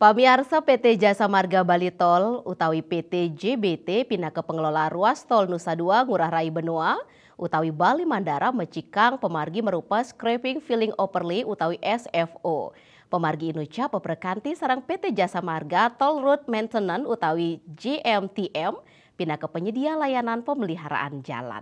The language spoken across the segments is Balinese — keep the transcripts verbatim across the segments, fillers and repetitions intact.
Pamiarsa, P T Jasa Marga Bali Tol utawi P T J B T pinaka pengelola ruas tol Nusa Dua Ngurah Rai Benoa utawi Bali Mandara mecikang pamargi marupa scraping filling overlay utawi S F O. Pamargi inucap beprekanti sareng P T Jasa Marga Toll Road Maintenance utawi J M T M pinaka penyedia layanan pemeliharaan jalan.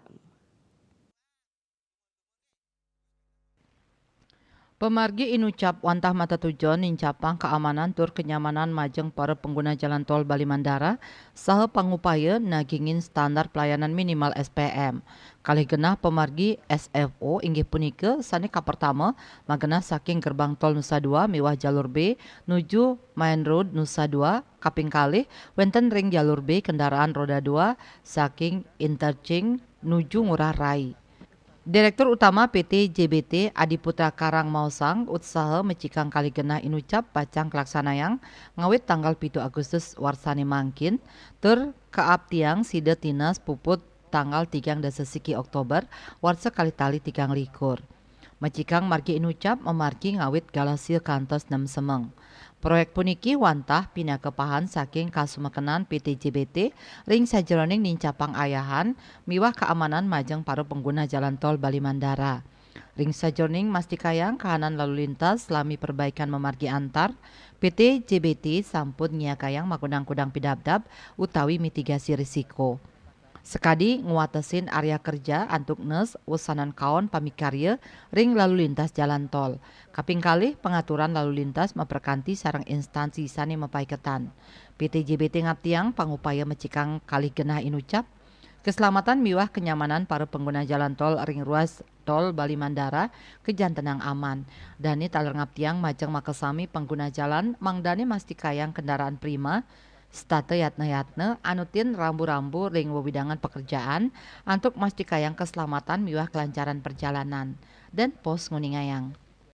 Pamargi inucap wantah matatujon nincapang kaamanan tur kenyamanan majeng para pengguna jalan tol Bali Mandara saha pangupaya nagingin standar pelayanan minimal S P M. Kalih genah pamargi S F O inggih punika sane kapertama magenah saking gerbang tol Nusa Dua miwah jalur B nuju Main Road Nusa Dua, kaping kalih wenten ring jalur B kendaraan roda dua saking interchange nuju Ngurah Rai. Direktur Utama P T J B T Adi Putra Karang maosang, utsaha mecikang kalih genah inucap pacang kalaksanayang ngawit tanggal pitu Agustus warsane mangkin, tur kaaptiang sida tinas puput tanggal tigang dasa siki Oktober warsa kalih tali tigang likur. Mecikang margi inucap mamargi ngawit galah sia kantos nem semeng. Proyek puniki wantah pinaka pahan saking kasumekenan P T J B T ring sajeroning nincapang ayahan miwah kaamanan majeng para pengguna jalan tol Bali Mandara. Ring sajeroning mastikayang kahanan lalu lintas lami perbaikan mamargi antar, P T J B T sampun nyiagayang makudang-kudang pidabdab utawi mitigasi risiko. Sakadi ngwatesin area kerja antuk nes wusanan kaon pamikarya ring lalu lintas jalan tol. Kaping kalih, pangaturan lalu lintas maprekanti sareng instansi sane mapaiketan. P T J B T ngaptiang pangupaya mecikang kalih genah inucap, keselamatan miwah kenyamanan para pengguna jalan tol ring ruas tol Bali Mandara kajantenang aman. Dane taler ngaptiang majeng makasami pengguna jalan mangdane mastikayang kendaraan prima, setata yatna-yatna anutin rambu-rambu ring wewidangan pekerjaan antuk mastikayang keselamatan miwah kelancaran perjalanan. Dan pos nguningayang.